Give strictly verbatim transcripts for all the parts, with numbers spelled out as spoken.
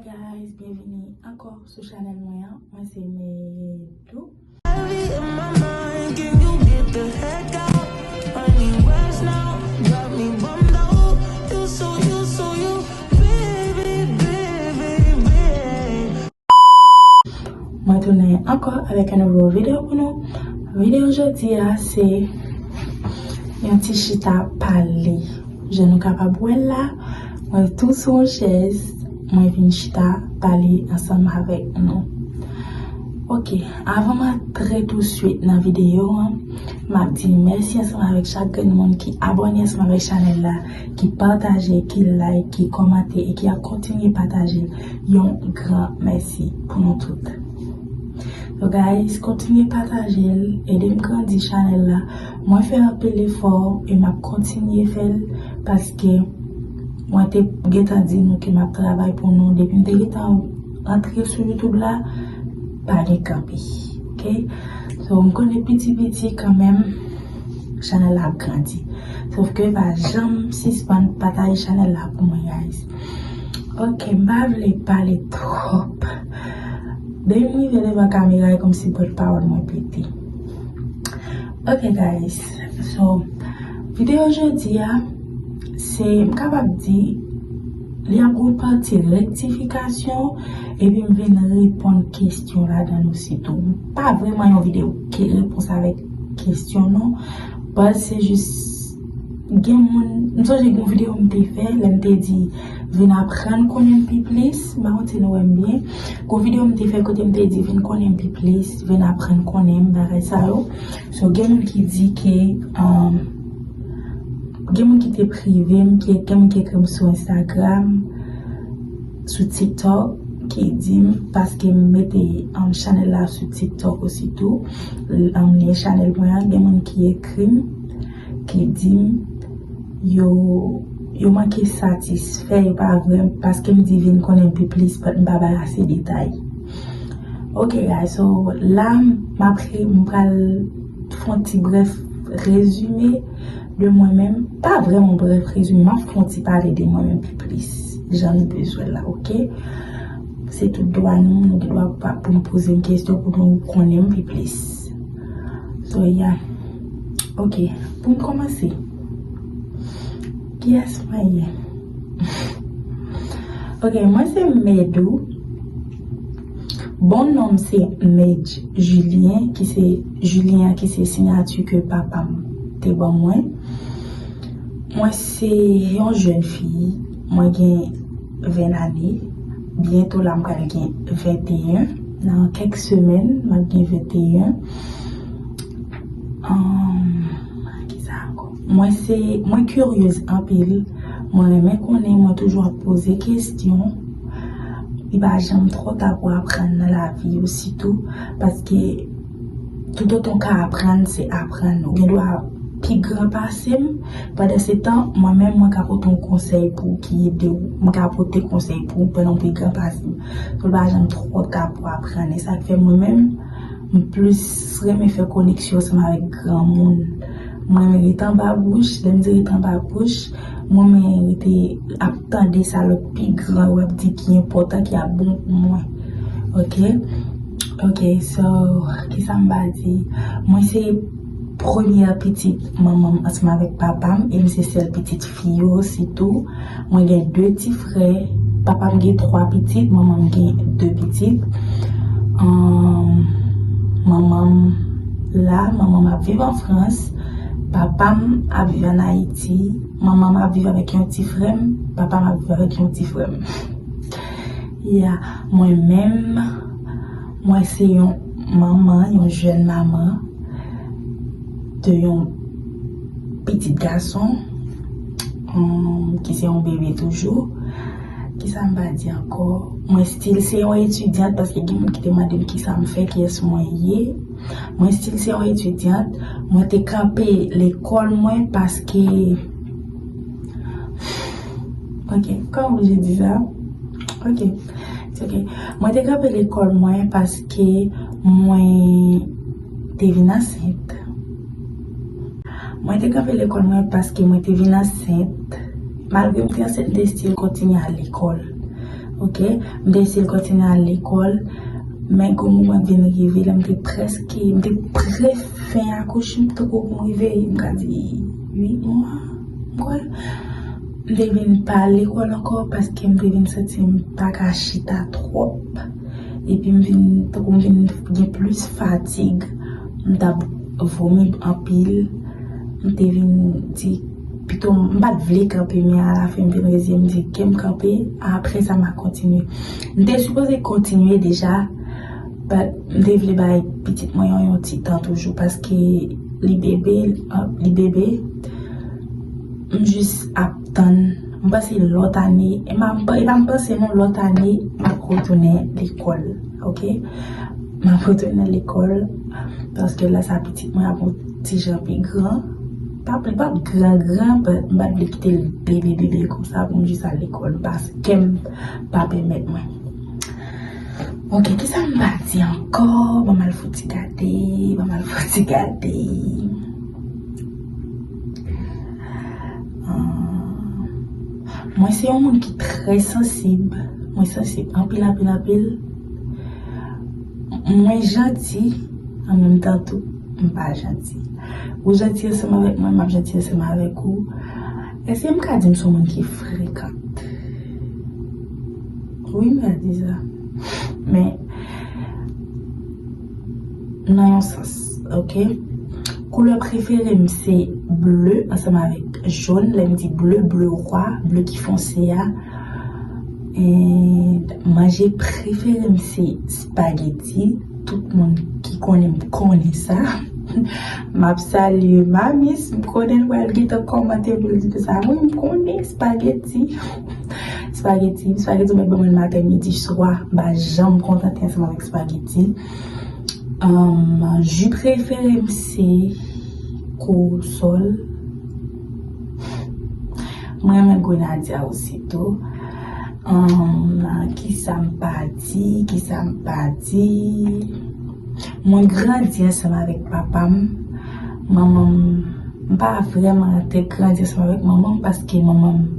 Guys, byenvini ankò sou chanèl mwen an. Mwen se Medou. Mwen tounen ankò avèk yon nouvo videyo pou nou. Videyo jodi a se yon ti chita pale. Jan nou kapab wè l la, mwen tou sou yon chèz, mwen vin chita pale ansanm avèk nou. Ok, avan m antre touswit nan videyo an, m ap di mèsi ansanm avèk chak grenn moun ki abòne ansanm avèk chanèl la, ki pataje, ki like, ki kòmante e ki ap kontinye pataje. Yon gran mèsi pou nou tout. So guys, kontinye pataje l, ede m grandi chanèl la. Mwen fè anpil efò e m ap kontinye fè l paske mwen te gentan di nou ke m ap travay pou nou. Depi m te gentan antre sou YouTube la, pa gen kanpe. Ok? So, m konnen piti piti kanmenm, chanèl la ap grandi. Sof ke pa janm sispann pataje chanèl la pou mwen, guys. Ok, m pa vle pale twòp. Depi m rive devan kamera, e kòmsi bòt pawòl mwen pete. Ok, guys. So, videyo jodi a, se, m kapab di, li ap gon pati rektifikasyon, epi m vin reponn kesyon ladan l osi tou. Pa vrèman yon videyo ke repons avèk kesyon, non. But se jis gen moun, m sonje gen yon videyo m te fè, lè m te di, "Vin aprann konnen m pi plis." M pa konn si nou wè m byen. Gon videyo m te fè kote m te di, "Vin konnen m pi plis, vin aprann konnen m," bagay sa yo. So, gen moun ki di ke, um, gen moun ki te prive m, ki, gen moun ki ekri m sou Instagram, sou TikTok, ki di m, paske m mete, um, chanèl la sou TikTok osi tou, um, lyen chanèl mwen an, gen moun ki ekri m, ki di m, yo, yo manke satisfè, yo pa vrè, paske m di vin konnen m pi plis, but m pa bay ase detay. Ok, guys, so la, m ap re-, m pral fè yon ti brèf rezime de mwen menm. Pa vrèman brèf rezime, m ap fè yon ti pale de mwen menm pi plis, jan nou bezwen la, ok? Se tout dwa nou, nou gen dwa pa, pou nou poze m kesyon, pou nou konnen m pi plis. So, yeah. Ok, pou m kòmanse, kiyès mwen ye? Ok, mwen se Medou. Bon non m se Medj Julien, ki se Julien an, ki se siyati ke papa m te ban mwen. Mwen se yon jèn fi, mwen gen ven ane. Byento la, m pral gen venteyen. Nan kèk semèn, m ap gen venteyen. Ahn, kisa ankò? Mwen se, mwen kiryez anpil. Mwen renmen konnen, mwen toujou ap poze kesyon. Li pa janm twò ta pou aprann nan lavi ositou, paske toutotan w ka aprann, se aprann. Ou gen dwa pi gran pase m, pandan se tan, mwen menm, mwen ka pote yon konsèy pou w ki ede w. Mwen ka pote konsèy pou w pandan w pi gran pase m. So, li pa janm twò ta pou aprann. E sa k fè mwen menm, m plis renmen fè koneksyon ansanm avèk granmoun. Mwen renmen ret anba bouch, lè m di ret anba bouch, mwen renmen rete ap tande sa lòt pi gran yo ap di ki enpòtan, ki ap bon pou mwen. Ok? Ok, so, kisa m ba di? Mwen se premyè pitit manman m ansanm avèk papa m, e m se sèl pitit fi yo sitou. Mwen gen de ti frè. Papa m gen twa pitit, manman m gen de pitit. Ahn, manman m la, manman m ap viv an Frans. Papa m ap viv ann Ayiti. Manman m ap viv avèk yon ti frè m. Papa m ap viv avèk yon ti frè m. Ya, mwen menm, mwen se yon manman, yon jèn manman de yon pitit gason, um, ki se yon bebe toujou. Kisa m va di ankò? Mwen still se yon etidyant, paske gen moun ki te mande m kisa m fè, kiyès mwen ye. Mwen still se yon etidyant. Mwen te kanpe lekòl mwen paske, ok, kòman pou je di sa? Ok, it's ok. Mwen te kanpe lekòl mwen paske mwen te vin ansent. Mwen te kanpe lekòl mwen paske mwen te vin ansent. Malgre m te ansent, m te still kontinye al lekòl. Ok, m te eseye kontinye al lekòl, men gon moman vin rive lè m te prèske, m te prè fen akouche, m tankou pou m rive, m ka di, uit mwa, m kwè. M te vin pa al lekòl ankò paske m te vin santi m pa ka chita twòp. Epi m vin, tankou m vin gen plis fatig, m t ap vomi anpil. M te vin di, pito m pa t vle kanpe, men alafen m vin reziye m, m di ke m kanpe, apre sa m a kontinye. M te sipoze kontinye deja, but m te vle bay pitit mwen yon, yon ti tan toujou, paske li bebe, li bebe, m jis ap tann. M panse lòt ane, e pa m panse non, lòt ane, m ap retounen lekòl, ok? M ap retounen lekòl, paske lè sa pitit mwen ap yon ti jan pi gran. Pa, li p ap gran, gran, but m pa t vle kite l bebe, bebe konsa pou m jis al lekòl, paske m pa pèmèt mwen. Ok, kisa m pa di ankò? Ban m al fouti gade, ban m al fouti gade. Ah, mwen se yon moun ki trè sansib. Mwen sansib anpil, anpil, anpil. Mwen janti, an menm tan tou, m pa janti. Ou janti ansanm avèk mwen, m ap janti ansanm avèk ou. Èske m ka di m se yon moun ki frekan? Wi, m ka di sa. Men, nan yon sans, ok? Koulè prefere m se ble ansanm avèk jòn. Lè m di ble, ble wa, ble ki fonse a. E manje prefere m se spaghetti. Tout moun ki konnen m konnen sa. M ap salye Mamis, m konnen l pral gentan kòmante pou l di sa. Wi, m konnen spaghetti. Spaghetti, spaghetti, ou mèt ban mwen l maten, midi, swa. M pa janm kontante ansanm avèk spaghetti. Um, ji prefere m se kousòl. Mwen renmen grenadya osi tou. Um, kisa m pa di, kisa m pa di. Mwen grandi ansanm avèk papa m. Manman m, m pa vrèman te grandi ansanm avèk manman m paske manman m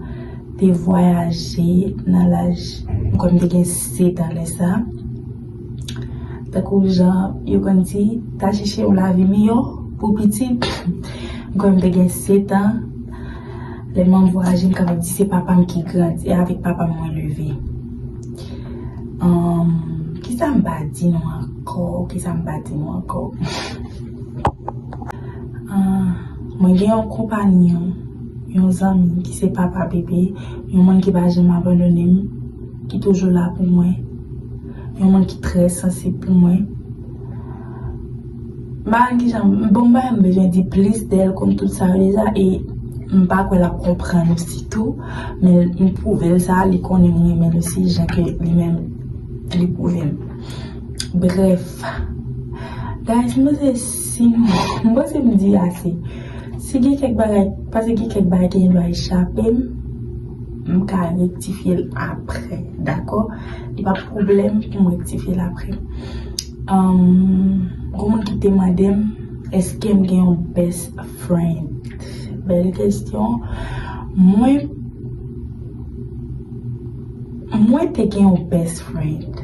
te vwayaje nan laj, m kwè m te gen sèt an lè sa. Tankou jan yo konn di, ta chèche yon lavi miyò pou pitit. M kwè m te gen sèt an. Lè m ap vwayaje, m kapab di se papa m ki grandi, e avèk papa m mwen leve. Ahn, kisa m pa di nou ankò? Kisa m pa di nou ankò? Ahn, mwen gen yon konpanyon, yon zanmi ki se papa bebe, yon moun ki pa janm abandone m, ki toujou la pou mwen, yon moun ki trè sansib pou mwen. M pa konn kijan, bon, m pa menm bezwen di plis de l, konn tout sa yo deja, e m pa kwè l ap konprann osi tou, men m pwouve l sa, li konnen m renmen l osi, jan ke li menm, li pwouve m. Brèf, guys, m panse si nou, m panse m di ase. Si gen kèk bagay, paske gen kèk bagay ki gen dwa echape m, m ka rektifye l apre, dakò? Li pa pwoblèm pou m rektifye l apre. Ahn, gon moun ki te mande m, èske m gen yon best friend? Bèl kesyon. Mwen, mwen te gen yon best friend.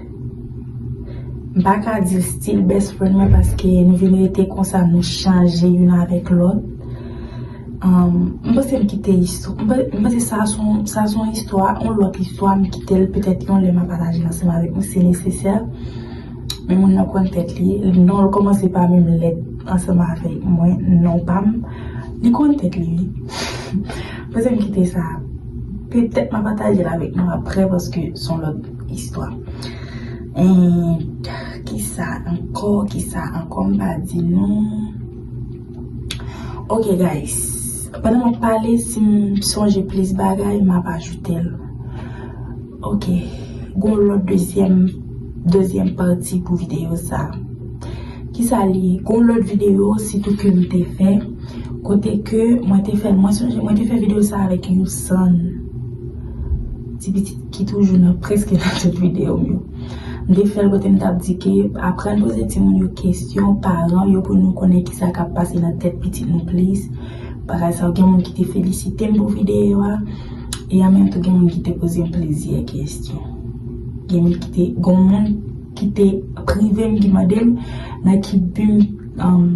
M pa ka di l still best friend mwen paske nou vin rete konsa, nou chanje youn avèk lòt. Ahn, m panse m kite istwa, m pa, m panse sa se yon, sa se yon istwa, yon lòt istwa, m kite l petèt yon lè m a pataje l ansanm avèk nou, si nesesè. Men moun nan konn tèt li, non l kòmanse pa menm lèt ansanm avèk mwen, non pa m. Li konn tèt li, wi. M panse m kite sa. Petèt m a pataje l avèk nou apre, paske se yon lòt istwa. And kisa ankò, kisa ankò m pa di nou? Ok, guys. Pandan m ap pale, si m sonje plis bagay, m ap ajoute l. Ok. Gon lòt dezyèm, dezyèm pati pou videyo sa. Kisa li ye? Gon lòt videyo, sitou ke m te fè, kote ke mwen te fè, mwen sonje, mwen te fè videyo sa avèk Youson. Ti pitit ki toujou nan, prèske nan tout videyo m yo. M te fè l kote m t ap di ke aprann poze timoun yo kesyon, paran yo, pou nou konnen kisa k ap pase nan tèt pitit nou plis. Bagay sa yo, gen moun ki te felisite m pou videyo a, e an menm tan gen moun ki te poze m plizyè kesyon. M ki te gen yon moun ki te prive m, ki mande m nan ki bi m, um,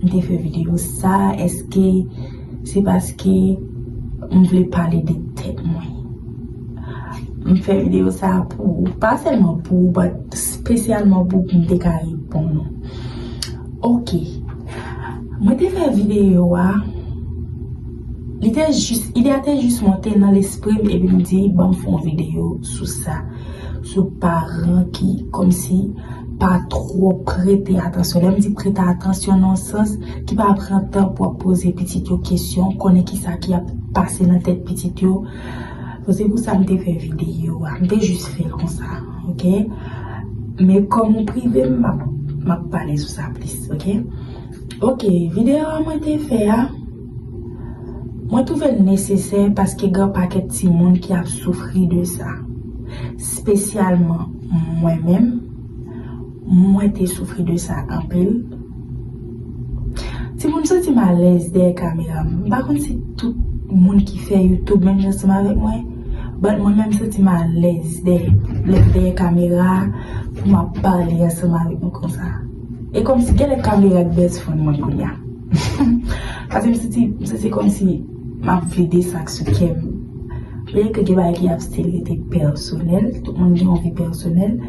m te fè videyo sa, èske se paske m vle pale de tèt mwen? M fè videyo sa pou ou, pa sèlman pou ou, but espesyalman pou ou, pou m te ka reponn ou. Ok. Mwen te fè videyo a, li te jis, ide a te jis monte nan lespri m, epi m di, ban m fè yon videyo sou sa, sou paran ki kòmsi pa twò prete atansyon. Lè m di prete atansyon nan yon sans ki pa pran tan pou ap poze pitit yo kesyon, konnen kisa ki ap pase nan tèt pitit yo. So, se pou sa m te fè videyo a. M te jis fè l konsa, ok? Men kòm ou prive m, m ap, m ap pale sou sa plis, ok? Ok, videyo a mwen te fè a, mwen twouve l nesesè paske gen pakèt timoun ki ap soufri de sa. Espesyalman mwen menm, mwen te soufri de sa anpil. Timoun, m santi m alèz dèyè kamera. M pa konn si tout moun ki fè YouTube menm jan ansanm avèk mwen, but mwen menm, m santi m alèz dèyè, lè m dèyè kamera, pou m ap pale ansanm avèk nou konsa. E kòmsi gen lè kamera k best friend mwen kounye a. Paske m santi, m santi kòmsi m ap vide sa k sou kè m. Byenke gen bagay ki ap still rete pèsonèl, tout moun gen yon vi pèsonèl,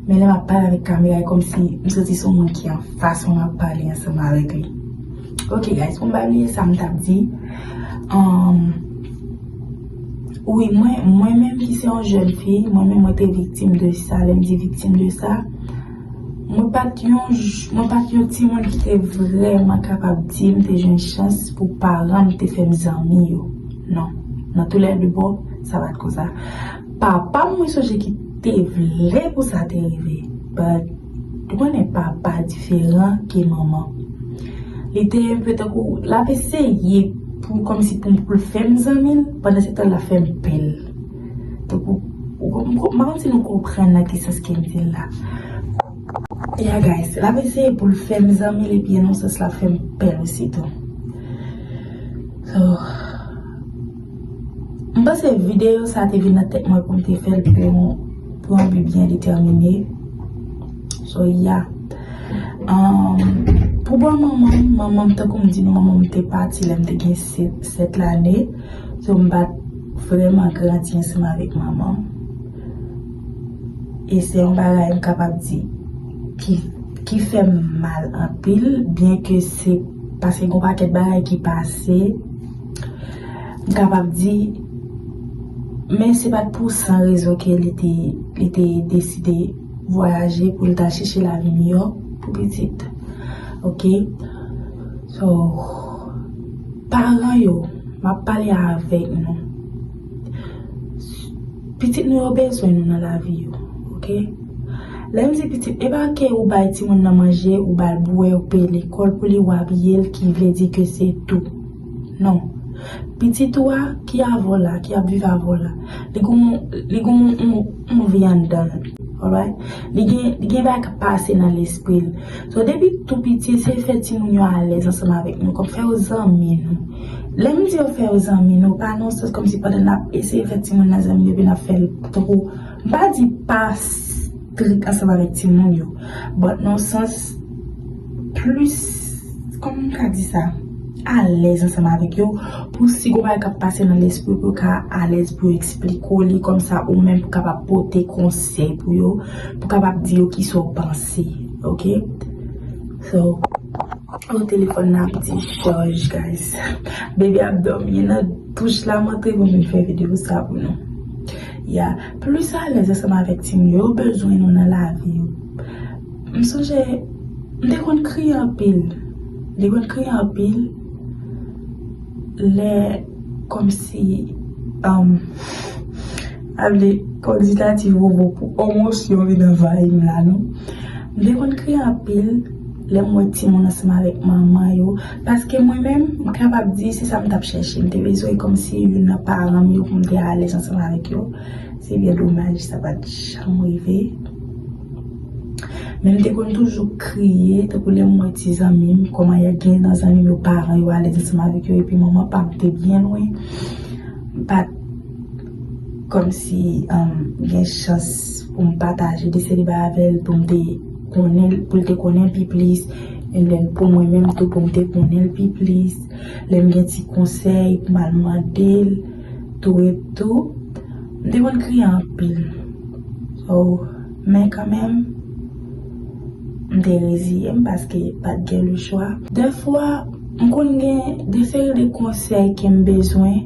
men lè m ap pale avèk kamera, e kòmsi m santi se yon moun ki anfas mwen m ap pale ansanm avèk li. Ok, guys, pou m pa bliye sa m t ap di, um, wi, mwen, mwen menm ki se yon jèn fi, mwen menm mwen te viktim de sa, lè m di viktim de sa, mwen pa t yon j-, mwen pa t yon timoun ki te vrèman kapab di m te jwenn chans pou paran m te fè m zanmi yo. Non. Nan toulède bò, sa pa t konsa. Papa m, mwen sonje ki te vle pou sa te rive. But, ou konnen papa diferan ke manman. Li te enpe tankou, l ap eseye pou, kòmsi pou, pou l fè m zanmi l, pandan se tan l ap fè m pè l. Tankou, ou, ou, m pa konn si nou konprann nan ki sans ke m di l la. Yeah, guys, l ap eseye pou l fè m zanmi l, epi nan yon sans l ap fè m pè l osi tou. So, m panse videyo sa te vin nan tèt mwen pou m te fè l pou yon, pou yon bi byen detèmine. So, yeah. Um, pou bò manman m, manman m, tankou m di nou, manman m te pati lè m te gen sèt, sèt lane. So, m pa t vrèman grandi ansanm avèk manman m. E se yon bagay m kapab di ki, ki fè m mal anpil, byenke se paske gen yon pakèt bagay ki pase, m kapab di, men se pa t pou san rezon ke li te, li te deside vwayaje pou l ta chèche lavi miyò pou pitit. Ok? So, paran yo, m ap pale avèk nou. Pitit nou yo bezwen nou nan lavi yo, ok? Lè m di pitit, e pa ke ou bay timoun nan manje, ou ba l bwè, ou peye lekòl pou li, ou abiye l, ki vle di ke se tou. Non. Pitit ou a, ki avè w la, ki ap viv avè w la, li gon, li gon yon, yon vi anndan l. Alright? Li gen, li gen bagay k ap pase nan lespri l. So, depi tou piti, eseye fè timoun yo alèz ansanm avèk nou, kòm fè yo zanmi nou. Lè m di yo fè yo zanmi nou, pa nan sans kòmsi pandan n ap eseye fè timoun nan zanmi nou, epi n ap fè l tankou, m pa di pa strik ansanm avèk timoun yo, but nan sans plis, kòman m ka di sa? Alèz ansanm avèk yo, pou si gon bagay k ap pase nan lespri pou yo ka alèz pou yo eksplike w li, kòmsa ou menm pou kapab pote konsèy pou yo, pou kapab di yo kisa w panse, ok? So, oh, telefòn nan ap dichaj, guys. Bebe ap dòmi nan douch la, m antre pou m vin fè videyo sa pou nou. Ya, plis alèz ansanm avèk timoun yo, yo bezwen nou nan lavi yo. M sonje, m te konn kriye anpil. M te konn kriye anpil lè kòmsi, um, ap vle kòditatif vovo pou emosyon vin anvayi m la, non. M te konn kriye anpil lè m wè timoun ansanm avèk manman yo, paske mwen menm, m kapab di se sa m t ap chèche. M te bezwen kòmsi youn nan paran m yo pou m te alèz ansanm avèk yo. Se byen domaj, sa pa t janm rive. Men m te konn toujou kriye, tankou lè m wè ti zanmi m, kòman y ap gen nan zanmi m yo, paran yo alèz ansanm avèk yo, epi manman pa m te byen lwen. M pa t kòmsi, um, gen chans pou m pataje de seri bagay avè l, pou m te konnen l, pou l te konnen l pi plis, and then pou mwen menm tou, pou m te konnen l pi plis, lè m gen ti konsèy pou m al mande l, tou e tou. M te konn kriye anpil. So, men kanmenm, m te reziye m paske pa t gen lechwa. Dèfwa, m konn gen de seri de konsèy ke m bezwen.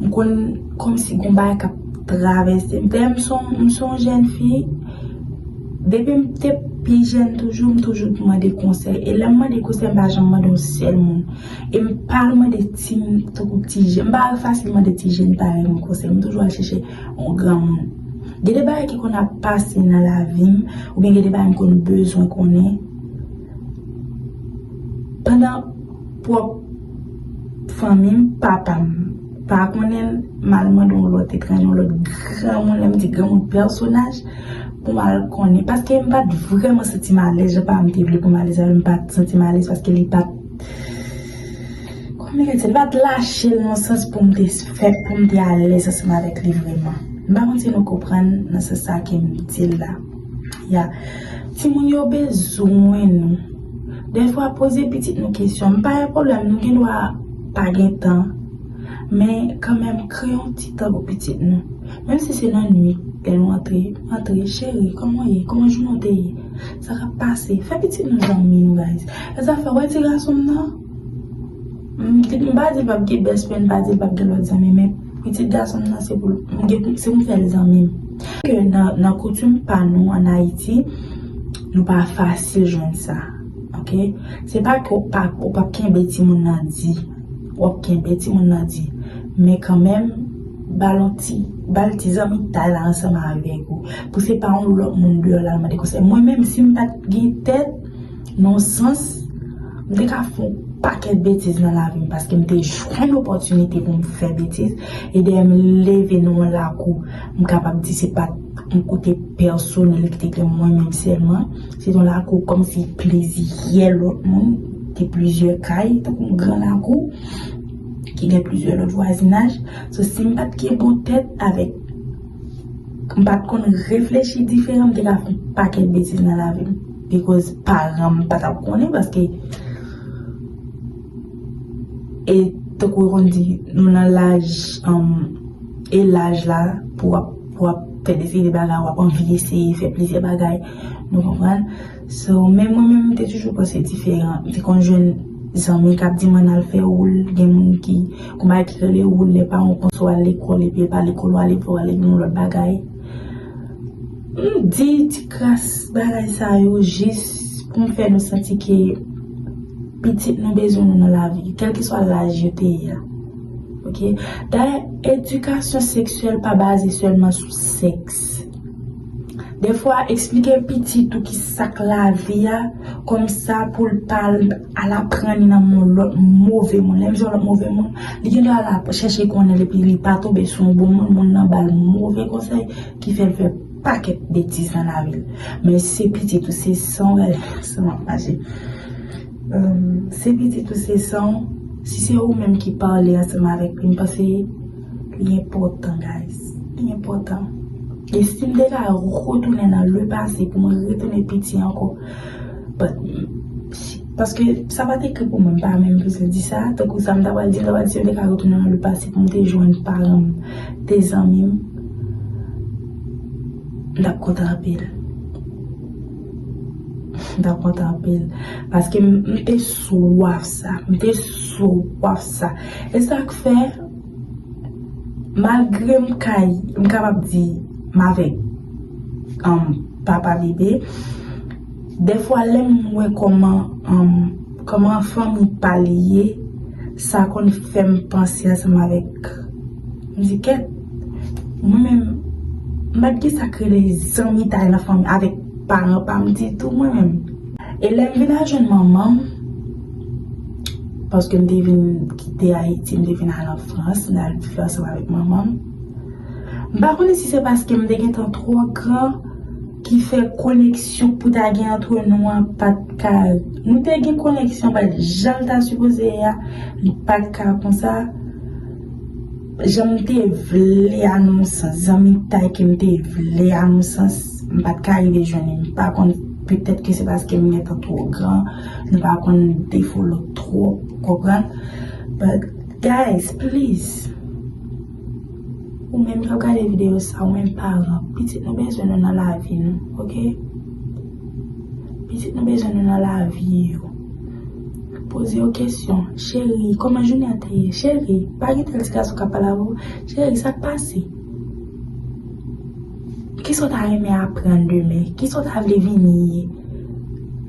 M konn kòmsi gon bagay k ap travèse m. Dayè, m se yon, m se yon jèn fi. Depi m te pi jèn toujou, m toujou mande konsèy. E lè m mande konsèy, m pa janm mande yon sèl moun. E m pa al mande ti, tankou ti jèn. M pa al fasil mande ti jèn parèy mwen konsèy. M toujou al chèche yon granmoun. Gen de bagay ki konn ap pase nan lavi m, oubyen gen de bagay m konn bezwen konnen. Pandan pwòp fanmi m, papa m pa konnen l, m al mande yon lòt etranje, yon lòt granmoun, lè m di granmoun, pèsonaj, pou m al konnen. Paske m pa t vrèman santi m alèz, jan papa m te vle pou m alèz avè l, m pa t santi m alèz paske li pa t, kòman m ka di sa, li pa t lache l nan yon sans pou m te fè, pou m te alèz ansanm avèk li vrèman. M pa konn si nou konprann nan sans sa ke m di l la. Ya. Timoun yo bezwen nou. Dèfwa, poze pitit nou kesyon. M pa gen pwoblèm, nou gen dwa pa gen tan. Men, kanmenm, kreye yon ti tan pou pitit nou. Menm si se nan nuit, lè nou antre, antre, cheri, kòman w ye? Kòman jounen w te ye? Sa k ap pase? Fè pitit nou zanmi nou, guys. E sa fè, wè ti gason m nan? M, m pa di l p ap gen best friend, m pa di l p ap gen lòt zanmi, men pitit gason m nan se pou l, m gen, se pou m fè l zanmi m. Ke nan, nan koutim pa nou ann Ayiti, nou pa fasil jwenn sa, oke? Se pa ke w pa, ou p ap kenbe timoun nan di, w ap kenbe timoun nan di, men kanmenm, ba l yon ti, ba l ti zanmitay la ansanm avèk ou. Pou se pa yon lòt moun deyò la al mande konsèy. Mwen menm, si m pa t gen tèt, nan yon sans, m te ka fè yon pakèt betiz nan lavi m paske m te jwenn opòtinite pou m fè betiz. E dèyè m leve nan yon lakou, m kapab di se pa t yon kote pèsonèl ki te gen mwen menm sèlman. Se yon lakou kòmsi plizyè lòt moun, te plizyè kay, tankou yon gran lakou ki gen plizyè lòt vwazinaj. So, si m pa t gen bon tèt avèk, m pa t konn reflechi diferan, m te ka fè yon pakèt betiz nan lavi m. Because paran m pa t ap konnen, paske, e tankou yo konn di, nou nan laj, um, e laj la, pou w ap, pou w ap fè de seri de bagay, w ap anvi eseye fè plizyè bagay, nou konprann? So, men mwen menm, m te toujou panse diferan. M te konn jwenn zanmi k ap di m ann al fè woul, gen moun ki, gon bagay ki rele woul, lè paran w panse w al lekòl, epi e pa lekòl w ale, fò w ale yon lòt bagay. M di ti kras bagay sa yo jis pou m fè nou santi ke pitit nou bezwen nou nan lavi, kèlkeswa laj yo te ye a. Oke? Dayè, edikasyon seksyèl pa baze sèlman sou sèks. Dèfwa, eksplike pitit ou ki sa k lavi a, kòmsa pou l pa al aprann li nan men yon lòt move moun. Lè m di yon lòt move moun, li gen dwa al ap chèche konnen l epi li pa tonbe sou yon bon moun, moun nan ba l move konsèy ki fè l fè pakèt betiz nan lavi l. Men se pitit ou, se san w, san m ap mache. Um, se pitit ou, se san w. Si se ou menm ki pale ansanm avèk li, m panse li enpòtan, guys. Li enpòtan. E si m te ka retounen nan le pase pou mwen retounen piti ankò, but, si, paske sa pa t ekri pou mwen, m pa menm bezwen di sa. Tankou sa m ta pral di, m ta pral di, si m te ka retounen nan le pase pou m te jwenn paran m, de zanmi m, m t ap kontan anpil. M t ap kontan anpil. Paske m, m te swaf sa. M te swaf sa. E sa k fè, malgre m kay, m kapab di, m avèk, um, papa bebe, dèfwa lè m wè kòman, um, kòman fanmi pa li ye, sa konn fè m panse ansanm avèk, m di, kèt, mwen menm, m pa t gen sa k rele zanmitay nan fanmi avèk paran pa m ditou, mwen menm. E lè m vin al jwenn manman m, paske m te vin kite Ayiti, m te vin al an Frans, m al viv ansanm avèk manman m. M pa konnen si se paske m te gentan twò gran ki fè koneksyon pou ta gen ant nou an pa t ka, nou te gen koneksyon, but jan l ta sipoze ye a, li pa t ka konsa. Jan m te vle a nan yon sans, zanmitay ke m te vle a nan yon sans, m pa t ka rive jwenn li. M pa konn, petèt ke se paske m gentan twò gran, nou pa konn defo lòt twòp, konprann? But, guys, please, ou menm k ap gade videyo sa, ou menm paran, pitit nou bezwen nou nan lavi nou, oke? Pitit nou bezwen nou nan lavi yo. Poze yo kesyon. Cheri, kòman jounen an te ye? Cheri, pa gen tèl ti gason k ap pale avè w? Cheri, sa k pase? Kisa w ta renmen aprann demen? Kisa w ta vle vini ye?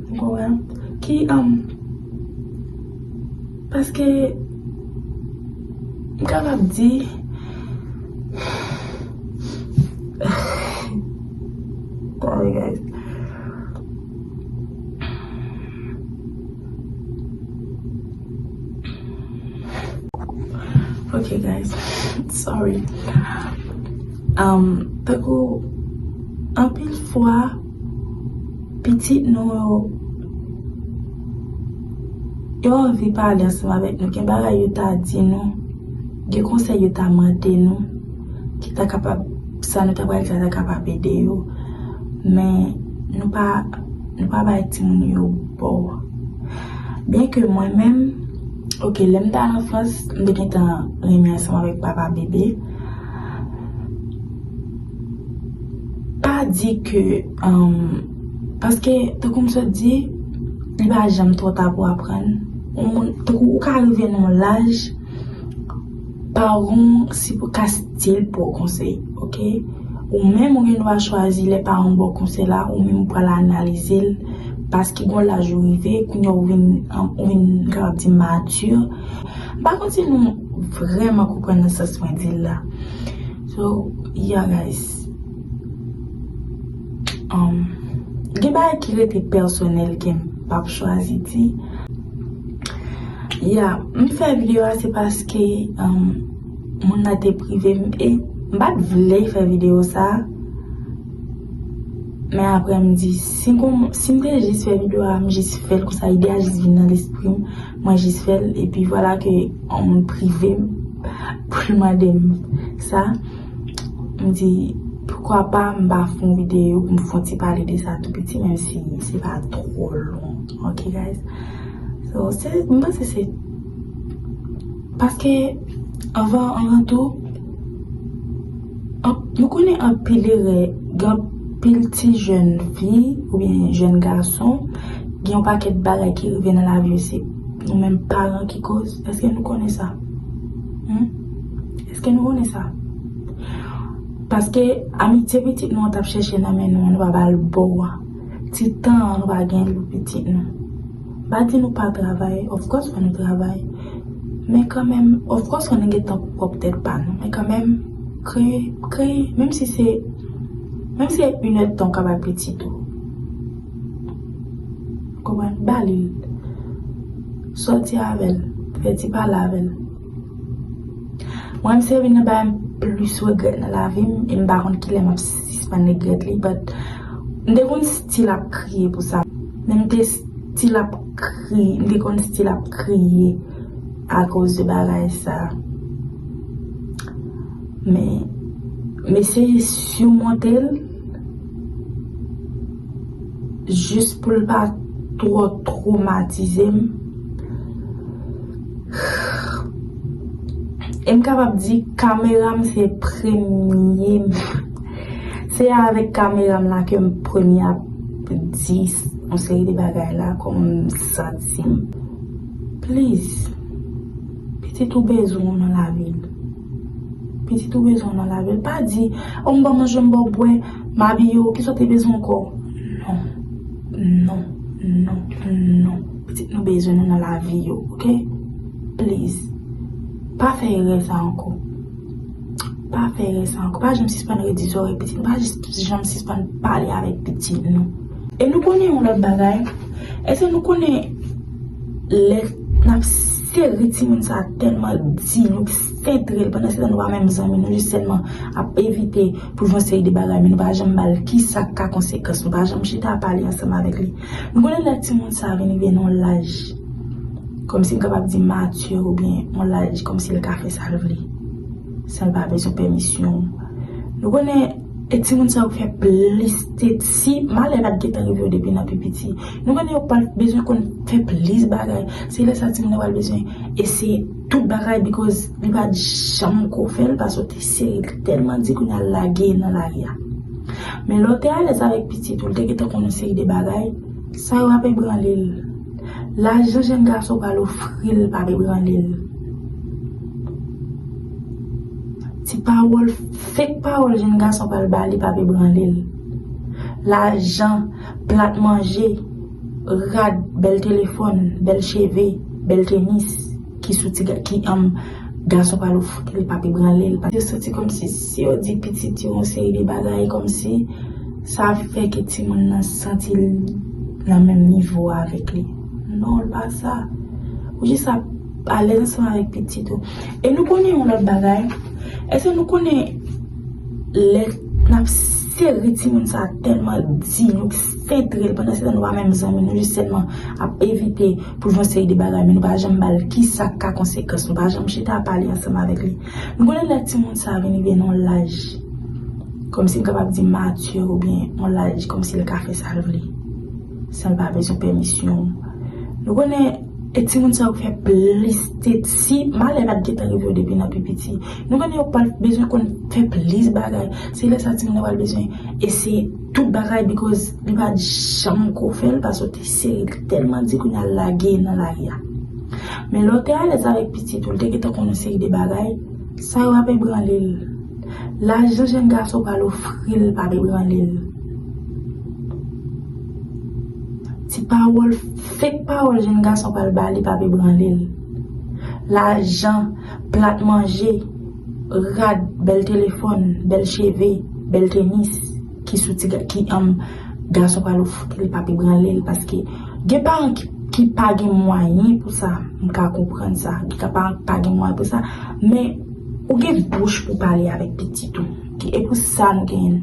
Ou konprann? Ki, um, paske, m kapab di, sorry, guys. Ok, guys. Sorry. Um, tankou, anpil fwa, pitit nou yo, yo anvi pale ansanm avèk nou. Gen bagay yo ta di nou, gen konsèy yo ta mande nou, ki ta kapab, sa nou ta pral di a ta kapab ede yo. Men, nou pa, nou pa bay timoun yo bò. Byenke mwen menm, ok, lè m t al an Frans, m te gentan renmen ansanm avèk papa bebe. Pa di ke, um, paske, tankou m sot di, li pa janm twò ta pou aprann. Yon moun, tankou ou ka rive nan yon laj, paran w si pou ka still ba w konsèy, ok? Ou menm ou gen dwa chwazi lè paran w ba w konsèy la, ou menm ou pral analize l, paske gon laj ou rive, kounye a ou vin, ou vin kapab di mati. M pa konn si nou vrèman konprann nan sans mwen di l la. So, yeah, guys. Um, gen bagay ki rete pèsonèl ke m p ap chwazi di. Ya, m fè videyo a se paske, um, moun nan te prive m e m pa t vle fè videyo sa. Men apre m di, si gon, si m te jis fè videyo a, m jis fè l konsa, ide a jis vin nan lespri m, mwen jis fè l, epi vwala ke yon moun prive m pou l mande m sa. M di, poukwa pa m pa fè yon videyo pou m fè yon ti pale de sa tou piti, menm si se pa twò long. Ok, guys? So, se, m panse se, paske, anvan, anvan tou, an-, nou konnen anpil erè, gen anpil ti jèn fi oubyen jèn gason, gen yon pakèt bagay ki rive nan lavi yo, se nou menm paran ki koz. Èske nou konnen sa? Hmm? Èske nou konnen sa? Paske amitye pitit nou an t ap chèche nan men nou an, nou pa ba l bò a. Ti tan an nou pa gen l pou pitit nou. M pa di nou pa travay, of course fò nou travay. Men kanmenm, of course fò nou gen tan pou pwòp tèt pa nou. Men kanmenm, kreye, kreye, menm si se, menm si se inèdtan w ka bay pitit ou. Konprann? Ba li l. Sòti avè l. Fè ti pale avè l. Mwen, m se youn nan bagay m plis regrèt nan lavi m, e m pa konn kilè m ap sispann regrèt li, but m te konn still ap kriye pou sa. Men m te still ap kriye, m te konn still ap kriye akoz de bagay sa. Men, m eseye simonte l jis pou l pa twò twomatize m. E m kapab di kamera m se premye. Se avèk kamera m la ke m premye ap di yon seri de bagay la, kòman m santi m. Please, pitit ou bezwen w nan lavi l. Pitit ou bezwen w nan lavi l. Pa di, o, m ba w manje, m ba w bwè, m abiye w, kisa w te bezwen ankò? Non. Non, non, non. Pitit nou bezwen nou nan lavi yo, ok? Please. Pa fè erè sa ankò. Pa fè erè sa ankò. Pa janm sispann redi zòrèy pitit nou. Pa jis-, janm sispann pale avèk pitit nou. E nou konnen yon lòt bagay. Èske nou konnen lè n ap sere timoun sa tèlman di, nou sentre l, pandan se tan nou pa menm zanmi, nou jis sèlman ap evite pou l fè yon seri de bagay, men nou pa janm ba l kisa k ka konsekans, nou pa janm chita pale ansanm avèk li. Nou konnen lè timoun sa vin rive nan yon laj, kòmsi m kapab di mati oubyen yon laj kòmsi l ka fè sa l vle. San l pa bezwen pèmisyon. Nou konnen e timoun sa yo fè plis tèt. Si malè pa t gentan rive yo depi nan pi piti, nou konnen yo pa t bezwen konn fè plis bagay. Se lè sa timoun nan pral bezwen eseye tout bagay, because li pa t janm ko fè l, paske w te sere l tèlman di kounye a l lage nan lari a. Men lè w te alèz avèk pitit ou, l te gentan konn yon seri de bagay, sa yo ap ebranle l. Lajan jèn gason pral ofri l p ap ebranle l. Ti pawòl, fake pawòl jèn gason pral ba li p ap ebranle l. Lajan, plat manje, rad, bèl telefòn, bèl cheve, bèl tenis, ki sou ti ga-, ki, um, gason pral ofri l p ap ebranle l. Yo santi kòmsi si yo di pitit yo yon seri de bagay, kòmsi sa ap fè ke timoun nan santi l nan menm nivo avèk li. Non, l pa sa. Ou jis ap alèz ansanm avèk pitit ou. E nou konnen yon lòt bagay. Èske nou konnen lè n ap sere timoun sa tèlman di, nou sentre l, pandan se tan nou pa menm zanmi, nou jis sèlman ap evite pou l fè yon seri de bagay, men nou pa janm ba l ki sa k ka konsekans, nou pa janm chita pale ansanm avèk li. Nou konnen lè timoun sa vin rive nan yon laj, kòmsi m kapab di matye oubyen yon laj kòmsi l ka fè sa l vle, san l pa bezwen pèmisyon. Nou konnen e timoun sa yo fè plis tèt. Si malè pa t gentan rive yo depi nan pi piti, nou konnen yo pral bezwen konn fè plis bagay. Se lè sa timoun nan pral bezwen eseye tout bagay, because li pa t janm ko fè l, paske w te sere l tèlman di kounye a l lage nan lari a. Men lè w te alèz avèk pitit ou, l te gentan konn yon seri de bagay, sa yo ap ebranle l. Lajan jèn gason pral ofri l p ap ebranle l. Ti pawòl, fake pawòl jèn gason pral ba li p ap ebranle l. Lajan, plat manje, rad, bèl telefòn, bèl cheve, bèl tenis, ki sou ti ga-, ki, um, gason pral ofri l p ap ebranle l, paske gen paran ki, ki pa gen mwayen pou sa, m ka konprann sa, ki ka pa, pa gen mwayen pou sa, men ou gen bouch pou pale avèk pitit ou. Ki, e pou sa nou genyen l.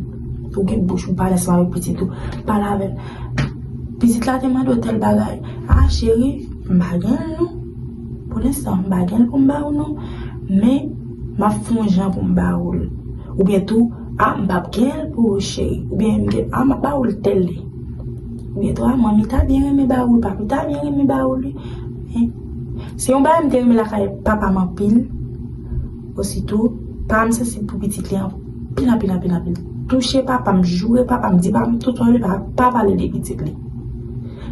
Ou gen bouch pou pale ansanm avèk pitit ou. Pale avè l. Pitit la te mande w tèl bagay. A, cheri, m pa gen l non. Pou lenstan, m pa gen l pou m ba ou non. Men, m ap fè yon jan pou m ba ou l. Oubyen tou, a, m p ap gen l pou ou, cheri. Oubyen, m gen, a, m ap ba ou l tèl lè. Oubyen tou, a, manmi ta byen renmen ba ou l, papi ta byen renmen ba ou l, wi. Hein? Se yon bagay m te renmen lakay papa m anpil. Ositou, pa m sansib pou pitit li anpil, anpil, anpil, anpil. Touche papa m, joure papa m, di papa m tout sa w vle, pa, pa pale de pitit li.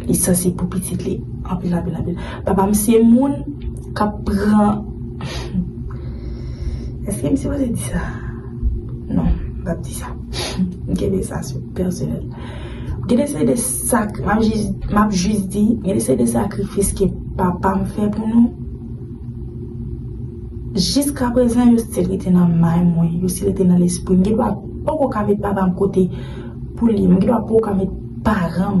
Li sansib pou pitit li anpil, anpil, anpil. Papa m se moun k ap pran. Èske m sipoze di sa? Non, m p ap di sa. M kenbe sa sou pèsonèl. Gen de se de sak-, m ap jis, m ap jis di, gen de se de sakrifis ke papa m fè pou nou. Jiska prezan, yo still rete nan may mwen, yo still rete nan lespri m. M gen dwa poko ka met papa m kote pou li, m gen dwa poko ka met paran m.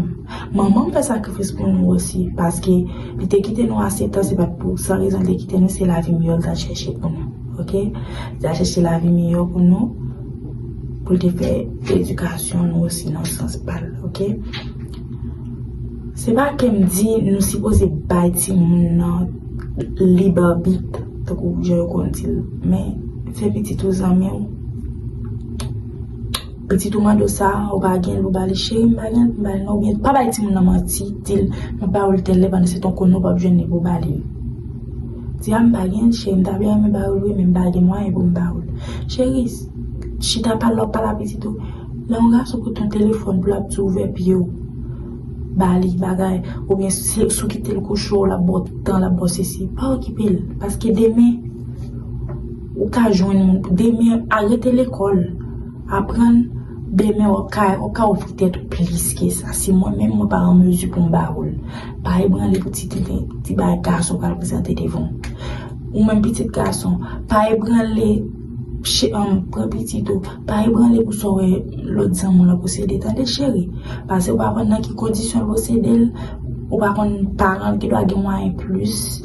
Manman m fè sakrifis pou nou osi, paske li te kite nou a sèt an, se pa t pou san rezon li te kite nou, se lavi miyò li t al chèche pou nou. Oke? Li t al chèche lavi miyò pou nou, pou l te fè edikasyon nou osi nan sans pa l, oke? Se pa ke m di nou sipoze bay timoun nan lib abit, tankou jan yo konn di l, men fè pitit ou zanmi w. Pitit ou mande w sa, ou pa gen l pou ba li, cheri, m pa gen l pou m ba li non, oubyen pa bay timoun nan manti, di l, m ap ba ou l tèl lè, pandan se tan w konnen w p ap jwenn li pou w ba li l. Di a, m pa gen l, cheri, m ta byen renmen ba ou l wi, men m pa gen mwayen pou m ba ou l. Cheri, chita pale, w ap pale a pitit ou. Lè yon gason pote yon telefòn pou l ap di w ouvè pye w, ba li bagay, oubyen si, si w kite l kouche w, l ap ba w tan, l ap ba w sesi, pa okipe l, paske demen, ou ka jwenn moun, demen, a rete lekòl, aprann, demen, w ap ka, w ap ka ofri tèt ou plis ke sa. Si mwen menm, mwen pa an mezi pou m ba ou l, pa ebranle pou ti, ti, ti bagay gason pral prezante devan w. Ou menm pitit gason, pa ebranle, che-, um, pran pitit ou, pa ebranle pou sa w wè lòt zanmi w lan posede, tande cheri. Paske ou pa konn nan ki kondisyon l posede l, ou pa konn paran l ki dwa gen mwayen plis,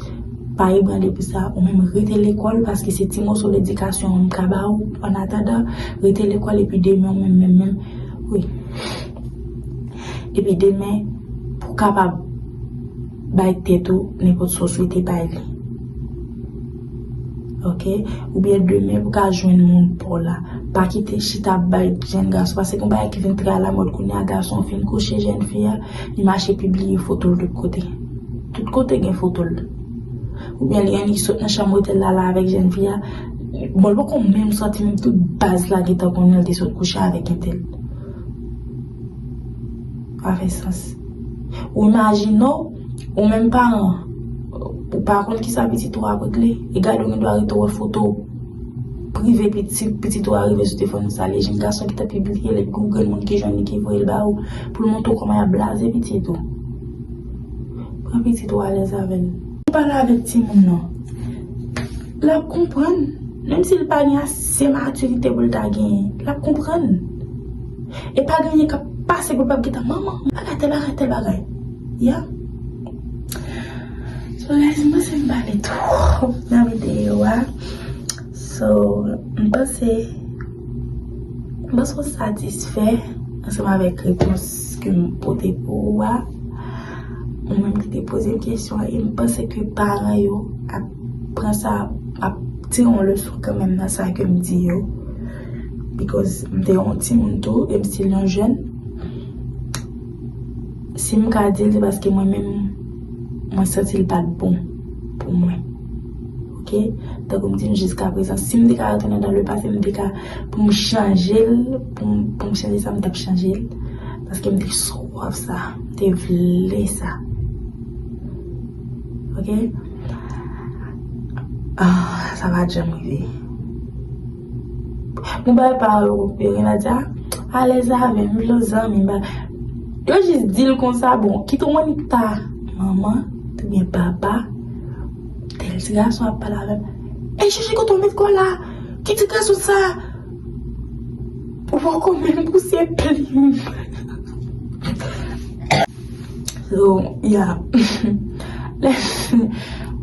pa ebranle pou sa, ou menm rete lekòl, paske se ti moso ledikasyon an m ka ba ou, an atandan, rete lekòl epi demen ou menm, menm, menm, wi. Epi demen, pou w kapab bay tèt ou nenpòt sa w swete bay li. Ok? Oubyen demen pou ka jwenn moun pa w la. Pa kite chita ap bay jèn gason. Paske gon bagay ki vin trè alamòd kounye a, gason fin kouche jèn fi a, li mache pibliye foto l tout kote. Tout kote gen foto l. Oubyen li annik sot nan chanm otèl la, la avèk jèn fi a. Bon, li poko menm sòti, menm tout baz la gentan konnen l te sot kouche avèk entèl. Pa fè sans. Ou imajine w, ou menm paran, ou pa konn kisa pitit ou ap regle. E gade ou gen dwa rete wè foto prive pitit, pitit ou a rive sou telefòn ou, sa li jèn gason ki t ap pibliye l, epi gen granmoun ki jwenn li ki voye l ba ou, pou l montre w kòman y ap blaze pitit ou. Pran pitit ou alèz avè l. Ou pale avèk timoun nan. L ap konprann. Menm si l pa gen ase matirite pou l ta genyen, l ap konprann. E pa gen anyen k ap pase pou l p ap gentan, "Manman, bagay tèl bagay, tèl bagay." Ya. So, guys, m panse m pale twòp nan videyo a. So, m panse, m panse w satisfè ansanm avèk repons ke m pote pou ou a. Ou menm ki te poze m kesyon an, e m panse ke paran yo ap pran sa, ap tire yon leson kanmenm nan sa ke m di yo. Because m te yon timoun tou, e m still yon jèn. Si m ka di l, se paske mwen menm, mwen santi l pa t bon pou mwen. Ok? Tankou m di nou jiska prezan, si m te ka retounen dans le passé, m te ka, pou m chanje l, pou m, pou m chanje sa, m t ap chanje l. Paske m te swaf sa, m te vle sa. Ok? Ah, sa pa t janm rive. Mwen bay pawòl yo, yo gen la di, "Ah, alèz avè m, m vle w zanmi m." Yo jis di l konsa, bon, kit ou annik ta manman, oubyen papa, tèl ti gason ap pale avè m. "Ey, chèche kote w met kò la, ki ti gason sa?" Ou poko menm pouse plim. So, yeah.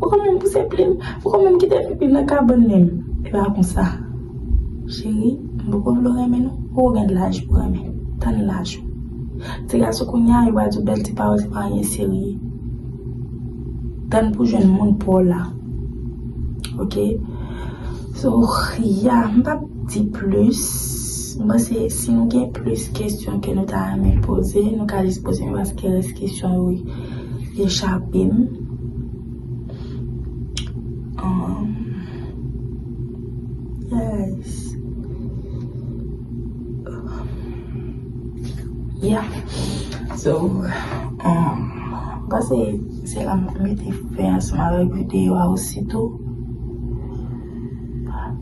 Ou poko menm pouse plim, ou poko menm kite pipi nan kabann menm. E pa konsa. Cheri, m poko vle w renmen non. Ou gen laj pou renmen. Tann laj ou. Ti gason kounye a, yo pral di w bèl ti pawòl, se pa anyen serye. Tann pou jwenn moun pa w la. Ok? So, yeah, m p ap di plis. M panse si nou gen plis kesyon ke nou ta renmen poze, nou ka jis poze m paske rès kesyon yo, yo chape m. Um, yes. Yeah. So, um, m panse se la m mete fen ansanm avèk videyo a osito.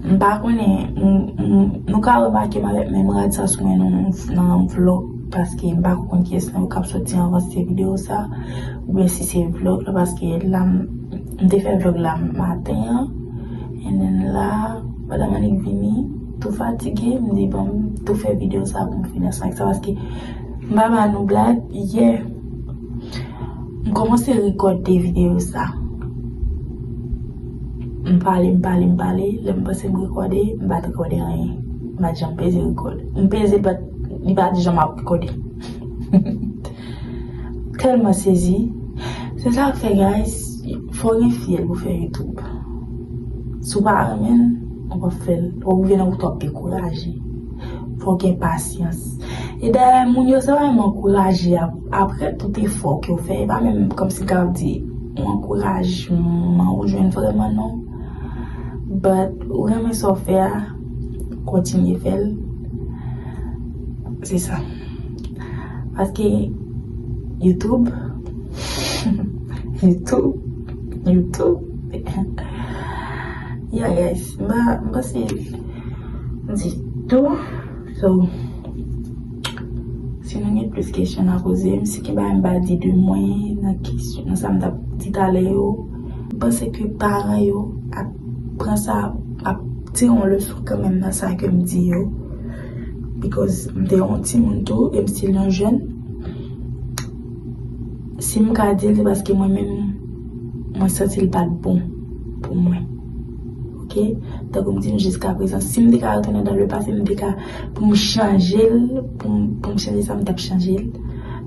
M pa konnen, m, m, nou ka remake m avèk menm rad sa sou mwen nan, nan vlòg, paske m pa konn kiyès nan yo k ap soti anvan se videyo sa, oubyen si se vlòg la, paske la, m, m te fè vlòg la maten an, and then la, pandan m annik vini, tou fatige, m di, "Bon, m tou fè videyo sa pou m fini ansanm ak sa," paske m pa ba nou blag, yè, m kòmanse rekòde videyo sa. M pale, m pale, m pale. Lè m panse m rekòde, m pa t rekòde anyen. M pa t janm peze rekòde. M peze, but li pa t janm ap rekòde. Tèlman sezi. Se sa k fè, guys, fò w gen fyèl pou fè YouTube. Si w pa renmen l, ou p ap fè l. Ou rive nan wout w ap dekouraje. Fò w gen pasyans. E dayè, moun yo se pa menm ankouraje ap-, apre tout efò ke w fè. E pa menm kòmsi ka di yon ankourajman ou jwenn vrèman non. But ou renmen sa w fè a, kontinye fè l. Se sa. Paske YouTube, YouTube, YouTube. Yeah, guys, m pa, m panse m di tou. So, si nou gen plis kesyon n a poze m, si gen bagay m pa di de mwen nan kesyon, nan sa m t ap di talè yo, m panse ke paran yo ap pran sa, ap tire yon leson kanmenm nan sa ke m di yo. Because m te yon timoun tou, e m still yon jèn. Si m ka di l, se paske mwen menm, mwen santi l pa t bon pou mwen. Ok? Tankou m di nou jiska prezan, si m te ka retounen dans le passé, m te ka, pou m chanje l, pou m, pou m chanje sa, m t ap chanje l.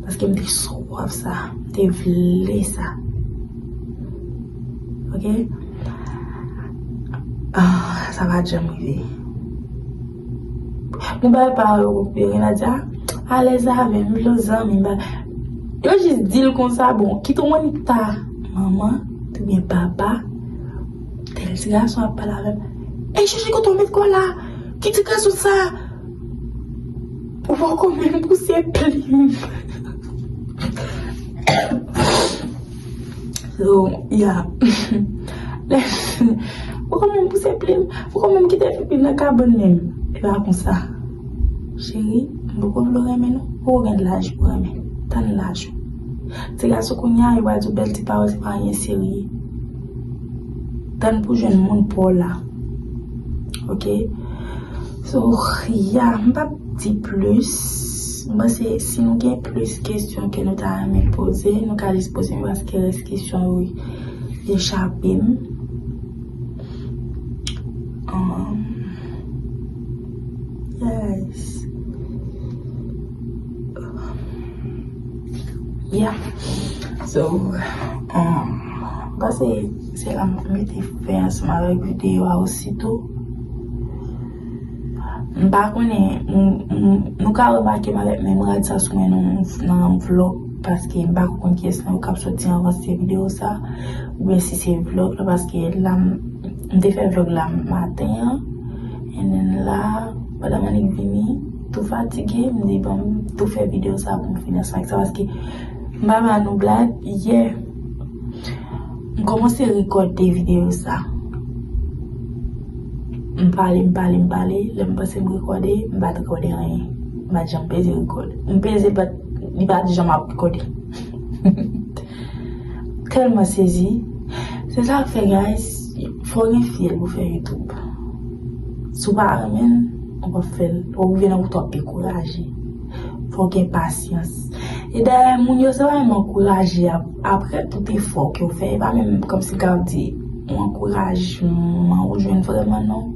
Paske m te swaf sa, m te vle sa. Ok? Ah, sa pa janm rive. Mwen bay pawòl yo konpere la di a, alèz avè m, vle zanmi ba. Yo jis di l konsa, bon, kit ou konn ta manman oubyen papa, tèl ti gason ap pale avè m. Ey, chèche kote w met kò la. Ki ti gason sa? Ou poko menm pouse plim. So, yeah. Poko menm pouse plim. Poko menm kite pipi nan kabann menm. E pa konsa. Cheri, m poko vle w renmen non. Ou gen laj pou renmen. Tann laj ou. Ti gason kounye a, yo pral di w bèl ti pawòl, se pa anyen serye. Tann pou jwenn moun pa w la. Ok? So, yeah, m p ap di plis. M panse si nou gen plis kesyon ke nou ta renmen poze, nou ka jis poze m paske rès kesyon yo, yo chape m. Um, yes. Yeah. So, um, m panse se la m mete fen ansanm avèk videyo a osito. M pa konnen, m, m, nou ka remake m avèk menm rad sa sou mwen nan, nan vlòg, paske m pa konn kiyès nan yo k ap soti anvan se videyo sa, oubyen si se vlòg la, paske la m, m te fè vlòg la maten an, and then la, pandan m annik vini, tou fatige, m di bon, m tou fè videyo sa pou m fini ansanm ak sa, paske m pa ba nou blag, yè, m kòmanse rekòde videyo sa. M pale, m pale, m pale. Lè m panse m rekòde, m pa t rekòde anyen. M pa t janm peze rekòde. M peze, but li pa t janm ap rekòde. Tèlman sezi. Se sa k fè, guys, fò w gen fyèl pou fè YouTube. Si w pa renmen l, ou p ap fè l. Ou rive nan wout w ap dekouraje. Fò w gen pasyans. E dayè, moun yo se pa menm ankouraje ap-, apre tout efò ke w fè. E pa menm kòmsi ka di yon ankourajman ou jwenn vrèman non.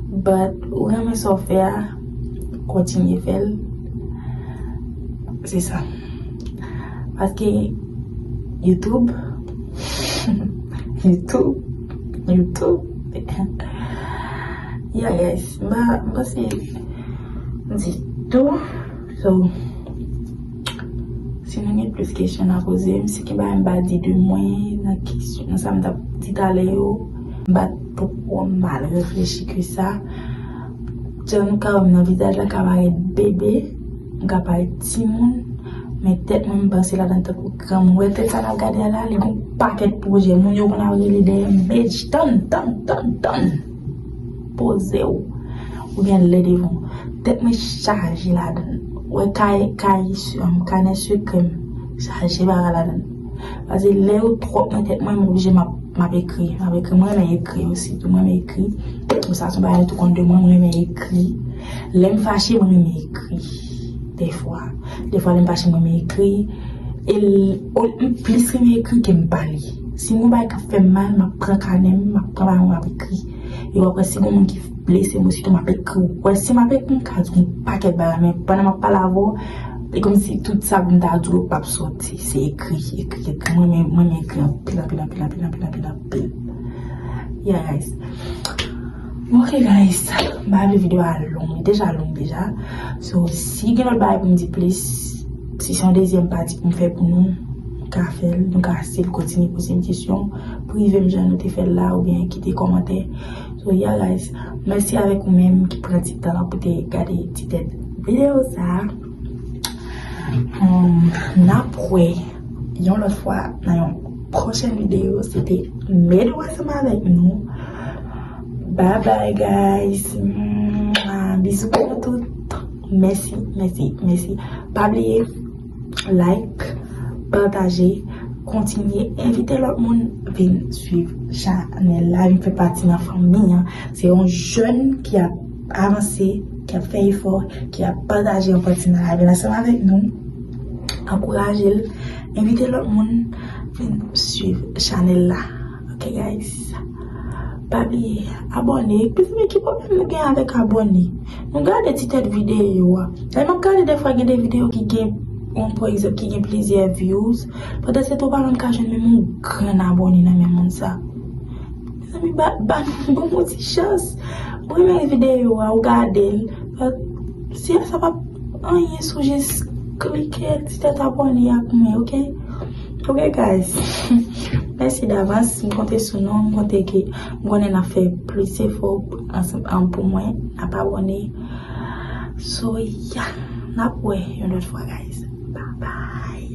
But ou renmen sa w fè a, kontinye fè l. Se sa. Paske YouTube, YouTube, YouTube. Yeah, guys. M pa, m panse m di tou. So, si nou gen plis kesyon n a poze m, si gen bagay m pa di de mwen nan kesyon, nan sa m t ap di talè yo, m pa t poko mal reflechi ke sa. Jan nou ka wè m nan vizaj la ka parèt bebe, m ka parèt timoun, men tèt mwen m panse ladan tankou granmoun. Wè tèt sa n ap gade a la, li gon pakèt pwojè. Moun yo konn ap rele dèyè m, bitch, tann, tann, tann, tann. Poze w. Ou gen lè devan w. Tèt mwen chaje ladan l. Wè kay, kay, um, kanè sekrè m chaje bagay ladan l. Paske lè yo twòp nan tèt mwen, m oblije m ap, m ap ekri. M ap ekri. Mwen renmen ekri osi tou. Mwen renmen ekri. Bon, sa se yon bagay nou tou konn de mwen, mwen renmen ekri. Lè m fache, mwen renmen ekri. Dèfwa. Dèfwa, lè m fache, mwen renmen ekri. E l-, o-, m plis renmen ekri ke m pale. Si m gon bagay k ap fè m mal, m ap pran kanè m, m ap pran bagay mwen, m ap ekri. E w ap wè si gon moun ki blese m, osito m ap ekri w. Wè, si m ap ekri, m ka di w yon pakèt bagay, men pandan m ap pale avè w, e kòmsi tout sa pou m ta di w yo p ap soti. Se ekri, ekri, ekri. Mwen, mwen, mwen ekri anpil, anpil, anpil, anpil, anpil, anpil, anpil. Yeah, guys. Ok, guys. M pa vle videyo a long. Li deja long deja. So, si gen lòt bagay pou m di plis, si se yon dezyèm pati pou m fè pou nou, m ka fè l. Nou ka still kontinye poze m kesyon. Prive m jan nou te fè l la, oubyen kite kòmantè. So, yeah, guys. Mèsi avèk ou menm ki pran ti tan pou te gade ti tèt videyo sa. Um, n ap wè yon lòt fwa nan yon pwochèn videyo. Se te Medou ansanm avèk nou. Bye bye, guys. Mwah. Bizou pou nou tout. Mèsi, mèsi, mèsi. Pa bliye like, pataje, kontinye envite lòt moun vin swiv chanèl la, vin fè pati nan fanmi an. Se yon jèn ki ap avanse, ki ap fè efò, ki ap pataje yon pati nan lavi l ansanm avèk nou. Ankouraje l, envite lòt moun vin swiv chanèl la. Ok, guys? Pa bliye, abòne. Plis men ki pwoblèm nou gen avèk abòne? Nou gade ti tèt videyo a. Lè m ap gade dèfwa gen de videyo ki gen, yon, pa egzanp, ki gen plizyè views. Pandan se tan ou pa menm ka jwenn menm yon grenn abòne nan men moun sa. Ba, ba, ban m yon ti chans. Ou renmen videyo a, ou gade l. Fè, si sa pa anyen sou, jis klike ti tèt abòne ak mwen, ok? Ok, guys. Mèsi davans. M konte sou nou. M konte ke m konnen n ap fè plis efò ansanm, an, pou mwen. N ap abòne. So, yeah. N ap wè yon lòt fwa, guys. Bye bye.